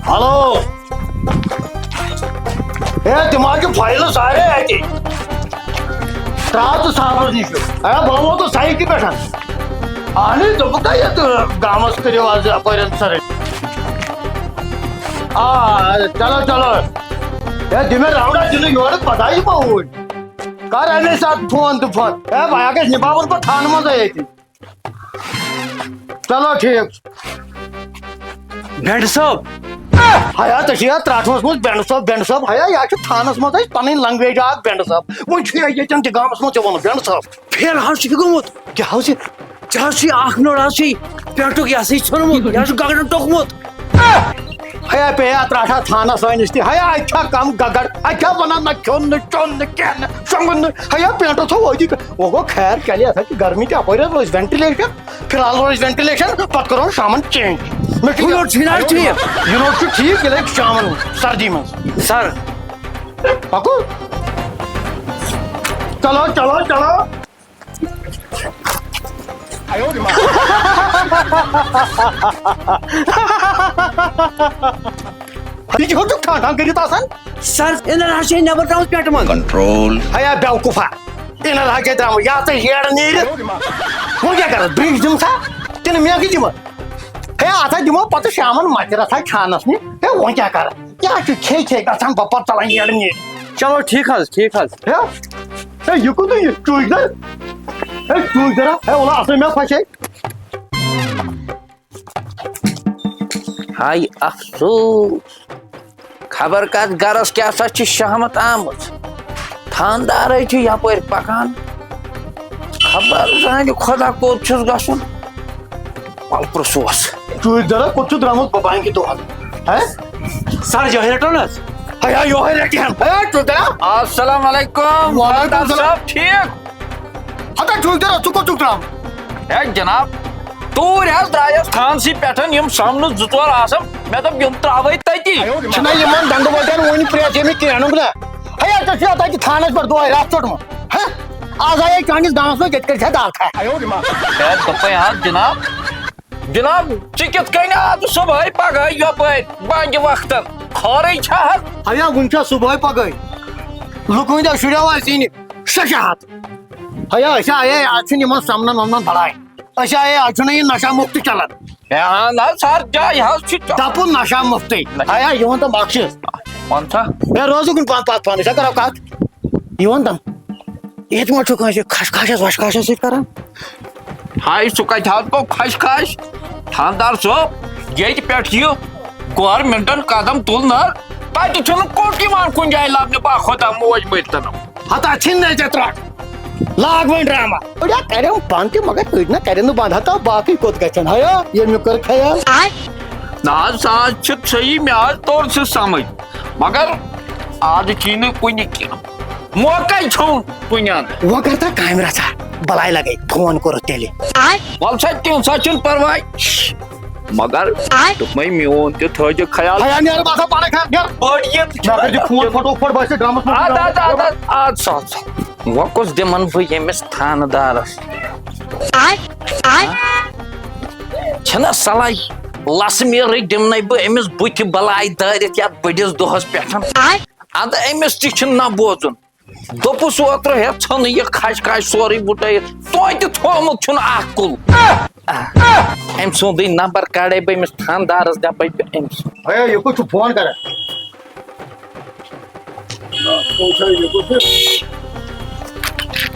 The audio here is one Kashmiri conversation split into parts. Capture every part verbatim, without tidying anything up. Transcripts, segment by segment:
ہیلو۔ ہے، تِم حظ چھِ فایلہٕ سارے اَتہِ۔ ترٛاو ژٕ صاحبَس نِش۔ ہے، بہٕ ووتُس سایٹہِ پٮ۪ٹھ۔ اَہن حظ، دوٚپُکھ نا یَتھ گامَس کٔرِو حظ اَپٲرۍ سَرٕے۔ آ، چلو، چلو۔ ہے، دِ مےٚ راوُنٛڈا دِنہٕ یورٕ، پَتہٕ یِمو اوٗرۍ۔ کَر اَمے ساتہٕ فون تہٕ فون۔ ہے، بہٕ ہا گژھِ نِباوُن پَتہٕ تھانہٕ منٛزٕے ییٚتہِ۔ چلو ٹھیٖک چھُ۔ بینڈ صٲب۔ ہیا، ژےٚ چھُے یتھ ترٛٹھوَس منٛز بینڈ صٲب، بینڈ صٲب۔ ہیا، یہِ حظ چھُ تھانس منٛز اَسہِ پنٕنۍ language اکھ بینڈ صٲب۔ وۄنۍ چھُ یہِ ییٚتٮ۪ن تہِ گامس منٛز ژےٚ ووٚنُکھ بینڈ صٲب۔ پھر حظ چھُ یہِ گوٚمُت۔ کیٛاہ حظ یہِ؟ ژےٚ حظ چھُے اکھ نوٚڑ حظ چھُے پینٹُک یہِ ہسا یہِ ژھیوٚنمُت، یہِ حظ چھُ گگرن ٹوٚکمُت۔ ہیا، پیٚیہِ اَتھ ترٛٹھا تھانس سٲنِس تہِ۔ ہیا، اَتہِ چھا کم گگر؟ اَتہِ چھا ونان نہ کھیوٚن، نہ چوٚن، نہ کینٛہہ، نہ شۄنٛگُن نہٕ۔ ہیا، پینٹس تھوٚو أتی۔ وۄنۍ گوٚو خیر، چلے، یتھ ہا چھِ گرمی تہِ اپٲرۍ حظ روزِ ventilation۔ فی الحال روزِ ventilation، پتہٕ کرو شامن change۔ مےٚ چھُ ہُہ یوٚٹ چھُے نہ حظ ٹھیٖک؟ یہِ نوٚٹ چھُ ٹھیٖک، یہِ لگہِ شامن سردی منٛز۔ سر۔ پکو۔ چلو، چلو، چلو۔ یہِ کیٛاہ چھُکھ ٹھان ٹھان کٔرِتھ آسان؟ سر، اِنر حظ چھِ نٮ۪بر درٛامٕژ پٮ۪ٹھٕ منٛز۔ کنٹرول۔ ہیا بیوقوفا۔ اِنر ہا کیٛاہ درٛامُت؟ یا ژٕ ہیرٕ نیٖرِتھ۔ وۄنۍ کیٛاہ کَرَس؟ برٛنٛج دِمہٕ سا؟ کِنہٕ مٮ۪نٛگہٕ دِمہٕ؟ ہے، اَتھ ہا دِمو پَتہٕ شامَن مَژِ رَژھا کھٮ۪نَس نہِ۔ ہے، وۄنۍ کیٛاہ کَرٕ؟ کیٛاہ چھُ کھے کھے گژھان بَپَر ژَلان ییٚلہِ نیٖرِتھ؟ چلو، ٹھیٖک حظ، ٹھیٖک حظ۔ ہے، ہے، یہِ کوٚت یہِ چوٗکدَر؟ ہے، چوٗکدَرا؟ ہے، وَلہٕ اَصٕل مےٚ پھَسے۔ ہاے افسوس، خبر کتھ گرس کیٛاہ سا چھِ شہمت آمٕژ۔ تھاندارے چھُ یپٲرۍ پکان۔ خبر زانہِ خۄدا کوٚت چھُس گژھُن۔ ول پرٛژھوس۔ چوٗکدرا کوٚت چھُ درٛامُت بانگہِ دۄہن؟ ہہ؟ سر، یِہوٚے رٹو نہ حظ؟ ہے، یِہوٚے رٹہِ ہن۔ ہے، چوٗکدرا۔ السلام علیکم۔ وعلیکم السلام۔ صاحب ٹھیٖک؟ ہتا چوٗکدرا، ژٕ کوٚت چھُکھ درٛامُت؟ ہے جناب، توٗرۍ حظ درٛایس تھانسٕے پٮ۪ٹھ، یِم سامنہٕ زٕ ژور آسم، مےٚ دوٚپ یِم ترٛاوَے تٔتی۔ چھِنہ یِمن دنٛدٕ وَٹٮ۪ن وُنہِ پرٛٮ۪تھ ییٚمہِ کینٛہہ اَنُکھ نہ۔ ہے، ژےٚ چھُے تَتہِ تھانس پٮ۪ٹھ دۄہے رَتھ ژوٚٹمُت۔ ہہ؟ آز آیے چٲنِس گامَس منٛز ییٚتہِ کٔرِتھ ہے دال کھا۔ ہے دوٚپمَے حظ جناب، جناب، ژٕ کِتھ کٔنۍ آکھ صُبحٲے پگہٲے یپٲرۍ بانگہِ وقتن؟ خٲرٕے چھا حظ؟ ہیا، وُنہِ چھا صُبحٲے پگہٲے؟ لُکہٕ ہٕنٛدیو شُریو آسہِ یِنہِ شےٚ شےٚ ہَتھ۔ ہیا، أسۍ آیے، آز چھُنہٕ یِمن سمنن ومنن بلاے۔ أسۍ آیے، آز چھُنہٕ یہِ نشہ مُکت چلان۔ ہے، اہن حظ، ہر جایہِ حظ چھُ چلان۔ دَپُن نشہ مُکتٕے۔ نشہ۔ ہیا، یہِ وَن تہٕ مقصد۔ وَن سا۔ ہے، روزُکھ نہٕ پانہٕ پتھ پانہٕ، أسۍ ہا کرو کتھ۔ یہِ وَن تہٕ، ییٚتہِ ما چھُ کٲنٛسہِ خشخاشس وشخاشس سۭتۍ کران؟ ہاے، سُہ کتہِ حظ گوٚو خشخاش؟ تھاندار صٲب، ییٚتہِ پٮ۪ٹھ یہِ گورمنٹن قدم تُل نہ، تتہِ چھُنہٕ کوٚٹ یِوان کُنہِ جایہِ لبنہٕ، با خۄدا موج مٔرۍتنم۔ ہتا ژھٕنۍ نَے ژےٚ ترٛٹھ۔ لاگ وۄنۍ ڈرامہ۔ أڑیا کرٮ۪م بنٛد تہِ، مگر أڑۍ نہ کرن نہٕ بنٛد۔ ہتا باقٕے کوٚت گژھن؟ ہیا، ییٚمہِ کٔر خیال۔ نہ حظ، سُہ حظ چھُ صحیح، مےٚ حظ توٚر سُہ سمجھ، مگر آز چھُے نہٕ کُنہِ کینٛہہ۔ موقعے چھُم کُنہِ اندٕ۔ وۄنۍ کر تا کامہِ رژھا، بلاے لگے، فون کوٚرُتھ تیٚلہِ۔ وَل سا، کینٛہہ سا چھُنہٕ پرواے۔ مگر آے۔ دوٚپمَے، میون تہِ تھٲیزِ خیال۔ ہے، نیر باسا پانے کھا، نیر۔ بٔڑ عیٖد چھِ۔ مےٚ کٔرۍ زِ فون پھٹو پھٹ، باسہِ ڈرامس منٛز۔ اَدٕ، اَدٕ، اَدٕ، اَدٕ، اَدٕ سا، اَدٕ سا۔ وۄنۍ کُس دِمن بہٕ ییٚمِس تھانہٕ دارس؟ آے، آے۔ چھَنہ صلاح، لَسہٕ میٖرٕے دِمنَے بہٕ أمِس بُتھِ بَلاے دٲرِتھ یَتھ بٔڑِس دۄہَس پٮ۪ٹھ۔ آے۔ اَدٕ أمِس تہِ چھُنہٕ نہ بوزُن۔ دوٚپُس اوترٕ، ہے، ژھٕنہٕ یہِ خش خش سورُے بُٹٲیِتھ۔ توتہِ تھوٚومُت چھُنہٕ اَکھ کُل۔ أمۍ سُنٛدٕے نمبر کَڑے بہٕ أمِس تھانہٕ دارَس، دَپَے بہٕ أمِس۔ ہے، یہِ کُس چھُ فون کران؟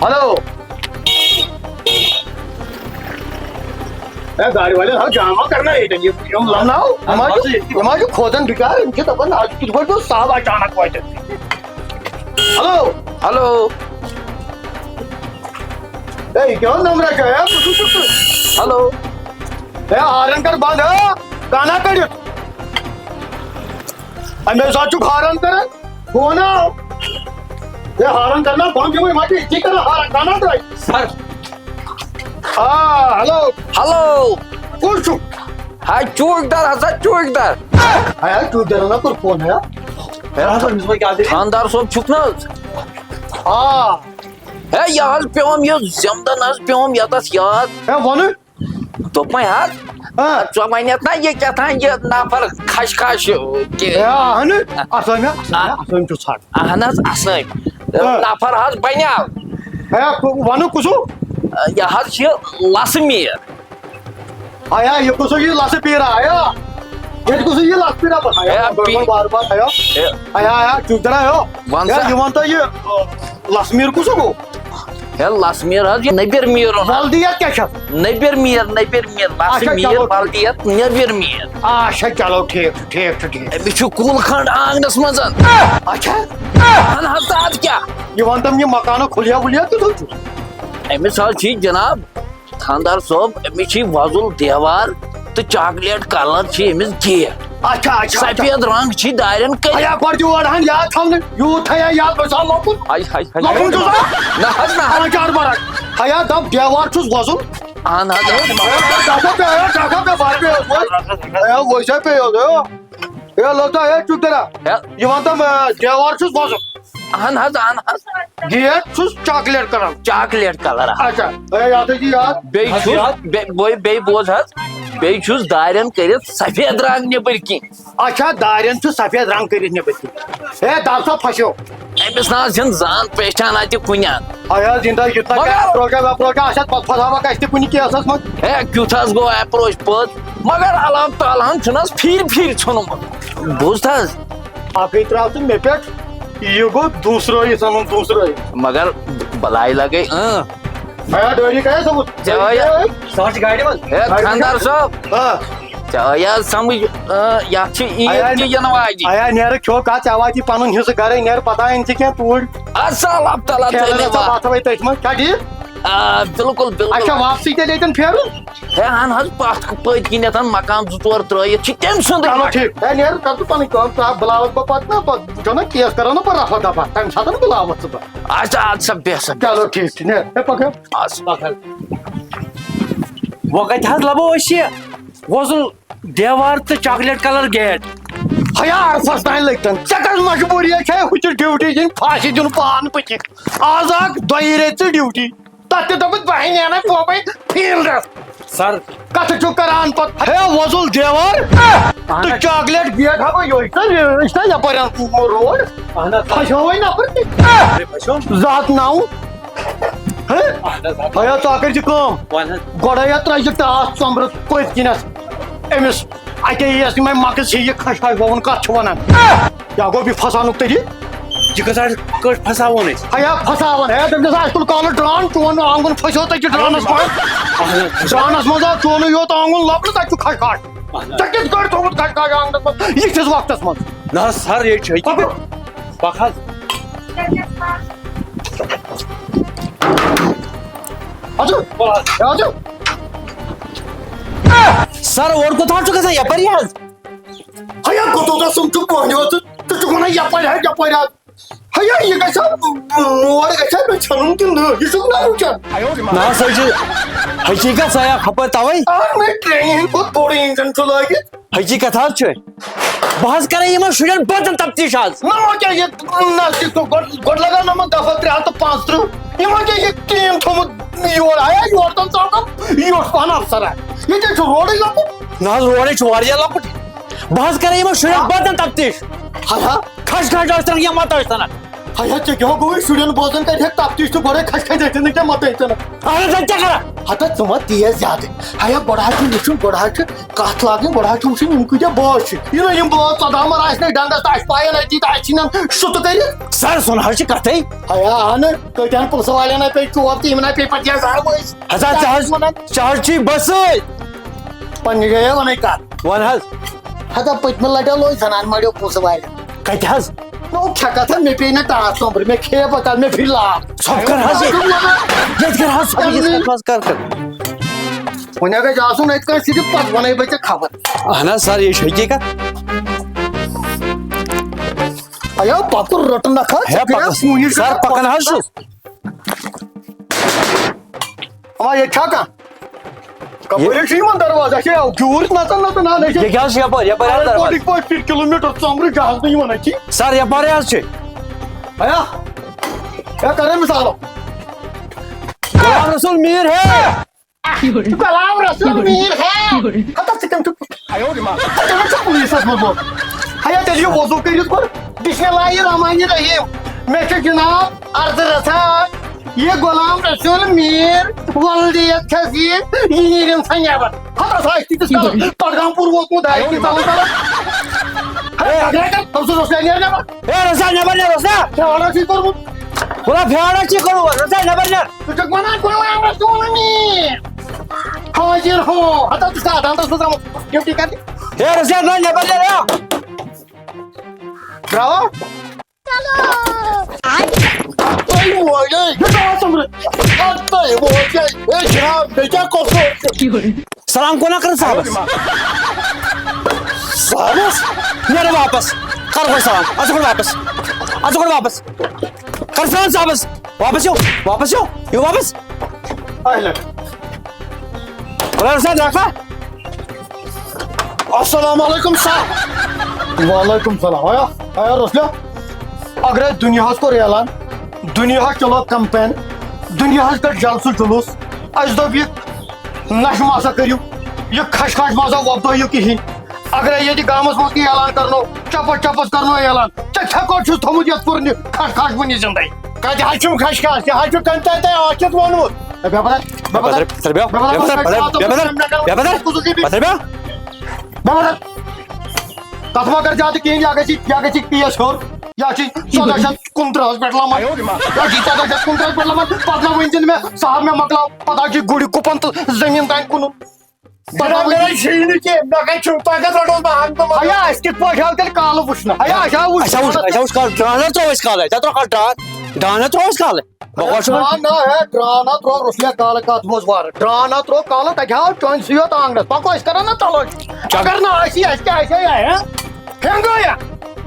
ہیلو۔ ہے، گاڑِ والٮ۪ن ہاو جام ما کرنا ییٚتٮ۪ن؟ یِم، یِم لمناو، یِم حظ چھِ، یِم حظ چھِ کھوژان بِچار، یِم چھِ دَپان، آز کِتھ پٲٹھۍ پیوٚو سب اچانک وۄنۍ؟ ہیلو۔ ہیلو۔ ہے، یہِ کیٛاہ نمبرا چھُ؟ ہے، کُس چھُکھ ژٕ؟ ہیلو۔ ہے، ہارن کر بنٛد، ہے، کانہ کٔڑِتھ۔ اَمے ساتہٕ چھُکھ ہارن کران؟ فون آو۔ ہے، ہارن کرنا بنٛد، یِمَے ما چھِ یِتھی کران ہارن، کانہ درٛاے۔ سر۔ آ، ہیلو۔ ہیلو۔ کُس چھُکھ؟ ہاے، چوکیدار ہسا، چوکیدار۔ ہاے، ہاے، چوکیدارن ہا کوٚر فون، ہے۔ ہے، خانٛدار صٲب چھُکھ نہٕ حظ؟ آ۔ ہے، یہِ حظ پیوم، یہِ زِمدَن حظ پیوم ییٚتَس یاد۔ ہے، وَنہٕ۔ دوٚپمَے حظ، ہاں۔ ژٕ وَنٮ۪تھ نا یہِ کیٛاہ تام یہِ نفر خش خش، کہِ ہے، اہن، اسٲمۍ ہا، اسٲمۍ ہا، اسٲمۍ چھُ ژھانٛڈ۔ اہن حظ، اسٲمۍ۔ آ۔ نفر حظ بنیٛاو۔ ہے، وَنہٕ کُسُو؟ یہِ حظ چھِ لَسہٕ میٖر۔ آیا، یہِ کُسُو یہِ لَسہٕ پیٖرا، آیا؟ ییٚتہِ کُسُو یہِ لَسہٕ پیٖرا بَس؟ آیا، ہے، بار بار، بار بار، آیا۔ ہے۔ آیا، آیا، چُپ درا، آیا۔ وَن ہے، سا۔ یہِ وَن تہٕ یہِ، لَسہٕ میٖر کُسُو گوٚو؟ ہے، لَسہٕ میٖر حظ، یہِ نبیر میٖرُن۔ وَلدِیت کیٛاہ چھَس؟ نبیر میٖر، نبیر میٖر، لَسہٕ اچھا، میٖر، چلو۔ وَلدِیت نبیر میٖر۔ اچھا، چلو، ٹھیٖک چھُ، ٹھیٖک چھُ، ٹھیٖک۔ أمِس چھُ کُل کھنٛڈ آنٛگنَس منٛز۔ اچھا۔ اَہَن حظ، تہٕ اَدٕ کیٛاہ؟ یہِ وَن تہٕ مےٚ، یہِ مکانُک حُلیہ وُلیہ کیُتھ حظ چھُس؟ أمِس حظ چھِ جناب خانٛدار صٲب، أمِس چھِ وۄزُل دیوار تہٕ چاکلیٹ کلر چھِ أمِس گیٹ۔ اچھا، اچھا، اچھا۔ سفید رنگ چھِ دارٮ۪ن کٔرِتھ۔ ہیا، گۄڈٕ یور ہن یاد تھاونہٕ، یوٗت تھیا یاد، بہٕ چھُس لۄکُٹ۔ ہاے، ہاے، ہاے، لۄکُٹ ہاے۔ چھُس نا؟ نہ حظ، نہ حظ۔ آنچار مرک۔ ہیا، دپ دیوار چھُس وۄزُل۔ اہن حظ، اۭں۔ ہیا، ڈکھو پے، ہیا، ڈکھو پے، بار پے اوس وۄنۍ۔ ہیا، وۄنۍ چھا پے اوس، ہیا۔ ہے، لوٚگ تا، ہے، چُپ کٔرِتھ۔ ہے۔ یہِ وَن تہٕ، آ، دیوار چھُس وۄزُل۔ اہن حظ، اہن حظ۔ گیٹ چھُس چاکلیٹ کلر۔ چاکلیٹ کلر، آ۔ اچھا، ہے، یاد ہے جی یاد۔ بیٚیہِ حظ چھُس، یاد۔ بے-، بوے-، بیٚیہِ بوز حظ، بیٚیہِ چھُس دارٮ۪ن کٔرِتھ سفید رنگ نیٚبٕرۍ کِنۍ۔ اچھا، دارٮ۪ن چھُ سفید رنگ کٔرِتھ نیٚبٕرۍ کِنۍ۔ ہے، دَب سا پھسیو۔ أمِس نہ حظ چھِنہٕ زان پہچان اَتہِ کُنہِ اَنٛد۔ ہے حظ، یِندا یُتھ نہ مگر کانٛہہ اپروچا وپروچا آسہِ ہا، پتہٕ پھساوکھ اَسہِ تہِ کُنہِ کیسَس منٛز۔ ہے، کیُتھ حظ گوٚو اپروچ پوٚز؟ مگر اللہ تعالیٰ ہن چھُنہٕ حظ پھِرِ پھِرِ ژھُنمُت۔ بوٗزتھٕ حظ؟ اَکٕے ترٛاو ژٕ مےٚ پٮ۪ٹھ، یہِ گوٚو دوٗسرٲیِتھ، اَنُن دوٗسرٲیِتھ۔ مگر بلاے لگے، اۭں۔ ہے، ڈٲری کَتہِ تھوٚومُت؟ ژےٚ آیا؟ سۄ چھِ گاڑِ منٛز۔ ہے، گاڑِ منٛز۔ خانٛدار صٲب۔ آ۔ ژےٚ آیا سمجھ، اۭں، یَتھ چھِ عیٖد آیا تہِ یِنہٕ واجِنۍ۔ آیا نیرٕ کھیوٚو کَتھ، ژےٚ واتی پَنُن حِصہٕ گَرَے، نیرٕ پَتہٕ اَنہِ ژٕ کینٛہہ توٗرۍ۔ اَسا اللہ تعالیٰ کھیلَن تھٲینَے ژےٚ واتھ۔ واتھ وَے تٔتھۍ منٛز۔ چھا ٹھیٖک؟ آ، بِلکُل، بِلکُل۔ اچھا، واپسٕے تیٚلہِ ییٚتٮ۪ن پھیرُن؟ ہے، اہن حظ، پتھ پٔتۍ کِنٮ۪تھ مکان زٕ ژور ترٲیِتھ چھِ تٔمۍ سُنٛدٕے چلو مکان۔ ٹھیٖک۔ ہے، نیر، کر ژٕ پنٕنۍ کٲم، ژٕ آو بُلاوَتھ بہٕ پتہٕ نا، پتہٕ وٕچھو نا، کیس کرو نا پتہٕ رفع دفع، تمہِ ساتہٕ بُلاوَتھ ژٕ بہٕ۔ اچھا، اَدٕ سا بیٚہہ سا، بیٚہہ چلو سا۔ ٹھیٖک چھُ، نیر۔ ہے، پکھ۔ اَدٕ سا۔ پکھ حظ۔ وۄنۍ کتہِ حظ لبو أسۍ یہِ وۄزُل دیوار تہٕ چاکلیٹ کلر گیٹ؟ ہیا، عرفس تام لٔگتن۔ ژےٚ کۄس مجبوٗری چھےٚ ہُتہِ ڈیوٹی دِنۍ، پھاسہِ دیُن پان پٔکِتھ؟ آز اکھ دۄیہِ ریٚژِ ژٕ ڈیوٹی۔ تتھ تہِ دوٚپُس، بہٕ ہے نیرے پوپے فیلڈس۔ سر۔ کتھٕ چھُکھ کران پتہٕ؟ ہے وۄزُل دیوار اہن تہٕ حظ۔ چاکلیٹ گیٹ ہا گوٚو یہوے، سر، یہِ چھُنہ یپٲرۍ روڈ؟ اہن حظ۔ پھسیووے نفر تہِ۔ ہے، پھسیوو۔ زٕ ہتھ نو۔ ہے؟ اہن حظ، اہن حظ۔ ہے، ژٕ ہا کٔرۍ زِ کٲم۔ وَن حظ۔ گۄڈے یتھ ترٛٲے زِ ٹاس ژۄمبرٕ پٔتۍ کِنٮ۪تھ أمِس۔ اتے یِیَس یِمے مغز ہی یہِ کھش کھش ووُن کتھ چھُ ونان؟ یا گوٚو بیٚیہِ پھساونُک طریٖقہٕ؟ یہِ کۭژاہ کٲٹھۍ پھساوون أسۍ؟ ہیا پھساوان، ہے، تٔمۍ دِژ اَسہِ تُل کالہٕ ڈران، چون آنٛگُن پھسیو تَتہِ ڈرانَس منٛز۔ اہن حظ۔ ڈرانَس منٛز آو چونُے یوت آنٛگُن لَبنہٕ، تَتہِ چھُ کھش کھش۔ اہن حظ۔ ژےٚ کِتھ کٲٹھۍ تھوٚوُت کھش کھش آنٛگنَس منٛز یِتھِس وقتَس منٛز؟ نہ حظ سر، یے چھُ أکیٛاہ۔ پَکھ۔ پَکھ حظ۔ اَدٕ، اَدٕ۔ سر، اورٕ کوٚت حظ چھُ گژھان؟ یَپٲری حظ۔ ہیا، کوٚت اوس سُم چھُ پۄہنہِ یوت، ژٕ چھُکھ وَنان یَپٲرۍ حظ، یَپٲرۍ حظ۔ ہیا، یہِ گژھِ ہا، مور گژھِ ہا مےٚ ژھٮ۪نُن کِنہٕ نہٕ؟ یہِ چھُکھ نہ وٕچھان۔ نہ سا چھُ حقیٖقت، سا یا خبر تَوَے۔ آ، مےٚ ٹرٛینہِ ہِنٛدۍ کھۄتہٕ بوٚڑ اِنجَن چھُ لٲگِتھ۔ حقیٖقت حظ چھُ۔ بہٕ حظ کَرے یِمَن شُرٮ۪ن بٲژَن تفتیٖش حظ۔ نہ، وۄنۍ کیٛاہ یہِ نزدیٖک چھُ؟ گۄڈٕ، گۄڈٕ لگاو نمبر دَہ پَتہٕ ترٛےٚ ہَتھ تہٕ پانٛژترٕٛہ۔ یہِ وۄنۍ کیٛاہ یہِ ٹیٖم تھوٚمُت یور؟ آیا یور تام ژاو کانٛہہ یُتھ پَہَن اَفسَرا؟ ییٚتہِ حظ چھُ روڈٕے لۄکُٹ۔ نہ حظ، روڈٕے چھُ واریاہ لۄکُٹ۔ بہٕ حظ کَرے یِمَن شُرٮ۪ن بٲژَن تفتیٖش۔ ہا ہا۔ کھش کھش ٲسۍ تَنَن یا مَتہٕ ٲسۍ تَنَن۔ ہیا، ژےٚ کیٛاہ گوٚوُے؟ شُرٮ۪ن بوزن کَرِ ہا تفتیٖش تہٕ گۄڈَے کھش کھش ٲسۍ تَنَن کیٛاہ مَتہٕ ٲسۍ تَنَن۔ اَہَن حظ، تَتہِ کیٛاہ کَران؟ ہتا ژٕ ما تیز زیادٕ۔ ہیا، گۄڈٕ حظ چھُ وٕچھُن، گۄڈٕ حظ چھُ کَتھ لاگٕنۍ، گۄڈٕ حظ چھُ وٕچھُن یِم کۭتیٛاہ بٲژ چھِ۔ یہِ نہٕ یِم بٲژ ژۄداہ مَر آسہِ نہٕ ڈَنٛگَس تہٕ اَسہِ پایَن أتی تہٕ اَسہِ ژھٕنَن شُتہٕ کٔرِتھ۔ سر، سُہ نہ حظ چھِ کَتھٕے۔ ہیا، اَہَن، کۭتیٛاہَن پُلسہٕ والٮ۪ن ہَے پیٚیہِ چوب تہٕ یِمَن ہَے پیٚیہِ پَتہٕ یَزار وٲسۍ۔ ہتا ژےٚ حظ، ژےٚ حظ چھُے بَسٕے۔ پننہِ جایہِ وَنے کَتھ۔ وَن حظ۔ ہتا پٔتمہِ لَٹہِ لوے زَنان مَریو پونٛسہٕ واریاہ۔ کَتہِ حظ؟ نو کھےٚ کَتھ، مےٚ پیٚیہِ نہٕ ٹاس سوٚمبرِ، مےٚ کھیٚیہِ پَتہٕ، مےٚ پھِرِ لاکھ۔ ژھۄپہٕ کَر حظ یہِ۔ ییٚتہِ کَر حظ ژھۄپہٕ یہِ، ژھۄپہٕ حظ کَر کَر۔ وۄنۍ اگر چھُ آسُن اَتہِ کانٛہہ صرف پَتہٕ وَنَے بہٕ ژےٚ خبر۔ اہن حظ سر، یہِ چھِ حقیٖقت۔ اَیو پَکُر رٔٹُن نہ کھا، ہے، ژٕ گٔیَکھ پَکُن۔ کُنہِ سر، جایہِ۔ پَکان حظ چھُس۔ اَما ییٚتہِ چھا کانٛہہ؟ کَپٲرۍ چھُ یِوان دروازٕ؟ اَسہِ ہے آو گیوٗر نَژان نَژان، اَہَن حظ۔ یہِ کیٛاہ حظ چھُ یَپٲرۍ؟ یَپٲرۍ حظ اَپٲرۍ دروازٕ؟ پٔکِو پٔکِو، فِر کِلوٗ میٖٹر ژۄمرٕ جہاز نہٕ یِوان اَتہِ۔ سَر، یَپٲرۍ حظ چھِ۔ اَیا، ہے، کَرے مِثالو۔ غلام رسول میٖر ہے۔ غلام رسول میر ہے۔ ہتا ژٕ کٔمۍ چھُکھ، ژٕ کٔمۍ چھُکھ پُلیٖسَس منٛز ووٚن؟ ہیا تیٚلہِ یہِ وضوٗ کٔرِتھ گۄڈٕ بسم اللہ الرحمن الرحیم۔ مےٚ چھُ جناب عرضہٕ رژھا، یہِ غلام رسول میر ولدیت چھَس یہِ، یہِ نیرِن سا نٮ۪بر۔ ہتا سا اَسہِ تہِ چھُ پڈگام پوٗر ووتمُت داے تہِ ژَلان ژَلان۔ ہے، اگرے کر، تٔمۍ سٕنٛز اوس نیر نٮ۪بر۔ ہے، رژھا نٮ۪بر نیر، رژھا۔ کیٛاہ وَنان چھُے کوٚرمُت؟ وَلا پھیٛارا چھِ کوٚرمُت، رَژھا نٮ۪بر نیر۔ ژٕ چھُکھ وَنان، بہٕ وَنان، بہٕ چھُس وَنان یی۔ حٲضِر ہو۔ ہتا ژٕ چھُکھ عدالتَس منٛز آمُت ڈیوٹی کَرنہِ۔ ہے، رَژھا نہ نٮ۪بر نیر، ہے۔ درٛاوا؟ تۄہہِ موجے۔ یہِ درٛاوا ژٔمرٕ۔ اَدٕ تۄہہِ موجے۔ ہے جناب، مےٚ کیٛاہ قصوٗر چھُ؟ سلام کونہ کرن صاحبس؟ صاحبس؟ نیرو واپس۔ کر گۄڈٕ سلام۔ اژٕ گۄڈٕ واپس۔ اژٕ گۄڈٕ واپس۔ کر سلام صاحبس۔ واپس یو۔ واپس یو۔ یو واپس۔ اہلن۔ بلال حسین رکھا۔ السلام علیکم سر۔ وعلیکم سلام۔ آیا، آیا رسلیا؟ اگرے دنیاہس کوٚر اعلان، دنیاہس چلو کمپین، دنیاہس پٮ۪ٹھ جلسہٕ جلوس، اسہِ دوٚپ یہِ نشہٕ ما سا کٔرِو، یہِ کھش کھش ما سا وۄپدٲیِو کِہیٖنۍ۔ اگرے ییٚتہِ گامس منٛز کینٛہہ اعلان کرنو، چپس چپس کرنو اعلان، ژےٚ کھےٚ کوٚت چھُتھ تھوٚمُت یتھ پُرنہِ کھش کھش وُنہِ زندے؟ کتہِ حظ چھُم کھش کھش؟ تہِ حظ چھُ تٔمۍ تۄہہِ تۄہہِ ٲسِتھ ووٚنمُت۔ ہے، بے بدر، بے بدر، بے بدر، بے بدر، بے بدر، بے بدر، بے بدر۔ بے بدر۔ تتھ ما کر زیادٕ کِہیٖنۍ، یا گژھِ، یا گژھِ پیس ہیوٚر، یا چھِ ژۄداہ شیٚتھ کُنترٕہس پٮ۪ٹھ لمان۔ یا چھِ ژۄداہ شیٚتھ کُنترٕہس پٮ۪ٹھ لمان، پتہٕ ما ؤنۍ زِ نہٕ مےٚ، صاحب، مےٚ مۄکلاو، پتہٕ حظ چھِ گُرِ گُپن تہٕ زٔمیٖن تانۍ کٕنُن۔ پتہٕ جناب، حظ مےٚ چھُے نہٕ کینٛہہ، مےٚ کتہِ چھُ، تۄہہِ کتہِ رٹو بہٕ ہن تہٕ منٛگہٕ؟ ہیا، اَسہِ کِتھ پٲٹھۍ آو تیٚلہِ کالہٕ وٕچھنہٕ؟ ہیا، اَسہِ آو وٕچھنہٕ۔ اَسہِ آو وٕچھ، اَسہِ آو وٕچھ کالہٕ، ڈرٛانا ترٛوو اَسہِ کالہٕ، ژےٚ ترٛووکھا ڈرٛان؟ ڈرٛانا ترٛوو اَسہِ کالہٕ۔ بکواس چھُ وَنان۔ ڈرٛانا، ہے، ڈرٛانا ترٛوو رُسلیا کالہٕ کتھ منٛز وارٕ۔ ڈرٛانا ترٛوو کالہٕ تتہِ ہاو چٲنۍ سٕے یوت آنٛگنس۔ پکو أسۍ کرو نا تلٲشی۔ چک۔ اگر نہٕ آسی، اَسہِ کیٛاہ آسہِ ہے، ہہ؟ ہٮ۪نٛگٲیا؟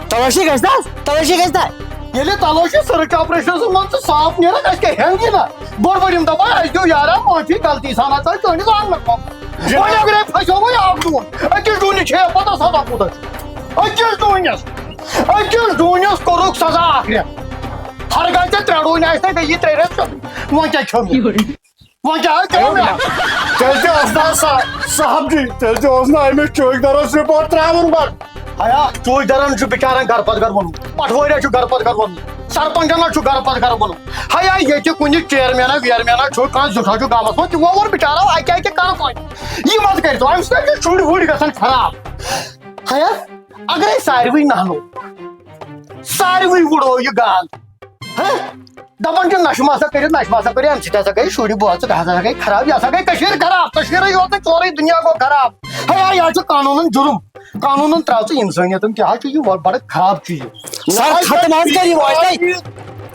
تلٲشی گژھِ نا؟ تلٲشی گژھِ نا؟ ییٚلہِ تلٲشی search operationس منٛز تہٕ صاف نیران، اَسہِ کیٛاہ ہٮ۪نٛگ یی نا؟ گۄڈٕ ؤنِم دپان، اَسہِ دِیِو یارا معٲفی، غلطی سان ہسا چھُ چٲنِس آنٛگنس منٛز۔ وۄنۍ اگرے پھسیووُے اکھ ڈوٗن، أکِس ڈوٗنِس چھے پتہ سزا کوٗتاہ چھُ؟ أکِس ڈوٗنِس، أکِس ڈوٗنِس کوٚرُکھ سزا اکھ رٮ۪تھ۔ ہرگاہ ژےٚ ترٛےٚ ڈوٗنۍ آسہِ نا، گٔیی ترٛےٚ رٮ۪تھ سیوٚدُے۔ وۄنۍ کیٛاہ کھیوٚو مےٚ؟ وۄنۍ کیٛاہ حظ کھیوٚو مےٚ؟ تیٚلہِ تہِ اوس نا سا-، صاحب جی، تیٚلہِ تہِ اوس نا أمِس چوکیدارس report ترٛاوُن گۄڈٕ۔ ہیا، چوکیدارن چھُ بِچارن گرٕ پتہٕ گرٕ ووٚنمُت، پٹھوٲرۍ چھُ گرٕ پتہٕ گرٕ ووٚنمُت، سرپنچن حظ چھُ گرٕ پتہٕ گرٕ ووٚنمُت۔ ہیا، ییٚتہِ کُنہِ چیرمینا ویرمینا چھُ کانٛہہ زیُٹھا چھُ گامس منٛز، تِمو ووٚن بِچارو اکہِ اکہِ کرٕ کۄنہِ۔ یہِ مت کٔرۍتو، امہِ سۭتۍ چھِ شُرۍ وُرۍ گژھان خراب۔ ہیا، اگرے ساروٕے نہنو، ساروٕے وُڑو یہِ گان۔ ہہ؟ دپان چھِ نشہٕ ما سا کٔرِتھ، نشہٕ ما سا کٔرِتھ، امہِ سۭتۍ ہسا گٔے شُرۍ بوزٕ، ہسا گٔے خراب، یہِ ہسا گٔے کٔشیٖر خراب، کٔشیٖرٕے یوت نہٕ، سورُے دُنیا گوٚو خراب۔ ہے، ہے، یہِ حظ چھُ قانوٗنن جُرُم، قانوٗنن ترٛاو ژٕ اِنسٲنیت، کیٛاہ حظ چھُ یہِ وۄ-، بڑٕ خراب چھُ یہِ۔ سر، ختم حظ کٔرِو وۄنۍ تۄہہِ۔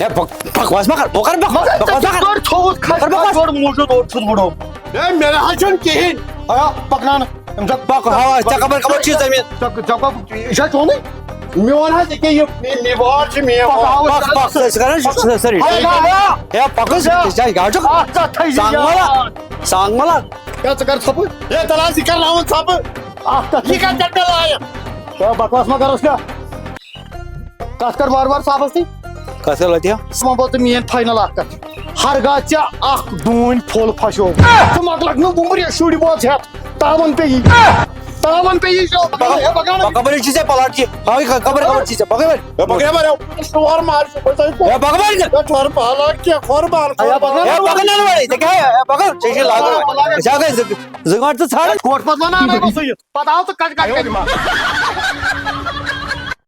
ہے، بک-، بکواس مہ کر، بہٕ کر بکواس، مگر ژےٚ بکواس مہ کِتھ کر۔ پٲٹھۍ تھوٚوُتھ کھسہِ بہٕ کر بکواس۔ گۄڈٕ موٗجوٗد اوٚڑ چھُس بُڈو۔ ہے، مےٚ نہ حظ چھُنہٕ کِہیٖنۍ۔ آ، پکناونہٕ۔ أمۍ چھا بکواس، ہاو، ژےٚ کپٲرۍ، کپٲرۍ چھُے زٔمیٖن؟ ژےٚ، ژےٚ کپ-، یہِ چھا چونُے؟ میون حظ، یہِ کیٛاہ یہِ، یہِ، یہِ وار چھِ میون۔ پکاو۔ بس، بس، أسۍ کران چھِ سٲری۔ ہے، ہے، ہے۔ ہے، پکُن، ہے۔ ژےٚ کیٛاہ چھُکھ؟ اَتھ ژےٚ تھٲیزِ سانٛگ یاد۔ ملک، سانٛگ ملک۔ ہے، ژٕ کر ژھۄپہٕ۔ ہے، تَلہٕ حظ، یہِ کرناوُن ژھۄپہٕ۔ اَتھ کتھ یہِ کتہِ پٮ۪ٹھ مےٚ لایق؟ ہے، بکواس ما کرس کیٛاہ؟ کتھ کر وارٕ وارٕ صاحبس سۭتۍ۔ کتھ کر لطیف؟ ژٕ وَن بہٕ ژٕ میٲنۍ final اکھ کتھ۔ ہرگاہ ژےٚ اکھ ڈوٗنۍ پھوٚل پھسیو، ژٕ مۄکلکھ نہٕ وُمبرِ شُرۍ بوز ہٮ۪تھ۔ تاون پیٚیی۔ تاون پیٚیی۔ ہے، پکان۔ پکان بنی چیٖز ہے پلاٹ کی۔ ہاں، خبر خبر چیٖز ہے۔ پکان۔ ہے، پکان بنی۔ ہے، ٹھوہر مار، ہے، ٹھوہر پہلا کیٛاہ، کھۄر بار۔ ہے، پکان۔ ہے، پکان نہ وڑے۔ ژےٚ کیٛاہ ہے؟ ہے، پکان۔ ژےٚ چھِ لاگُن۔ ژےٚ گٔے زٕ، زٕ گٲنٛٹہٕ ژٕ ژھانٛڈان۔ کوٹ پتہٕ وَنان ہے، بہٕ سُہ یہِ۔ پتہٕ آو ژٕ کَتہِ کَتہِ کَتہِ۔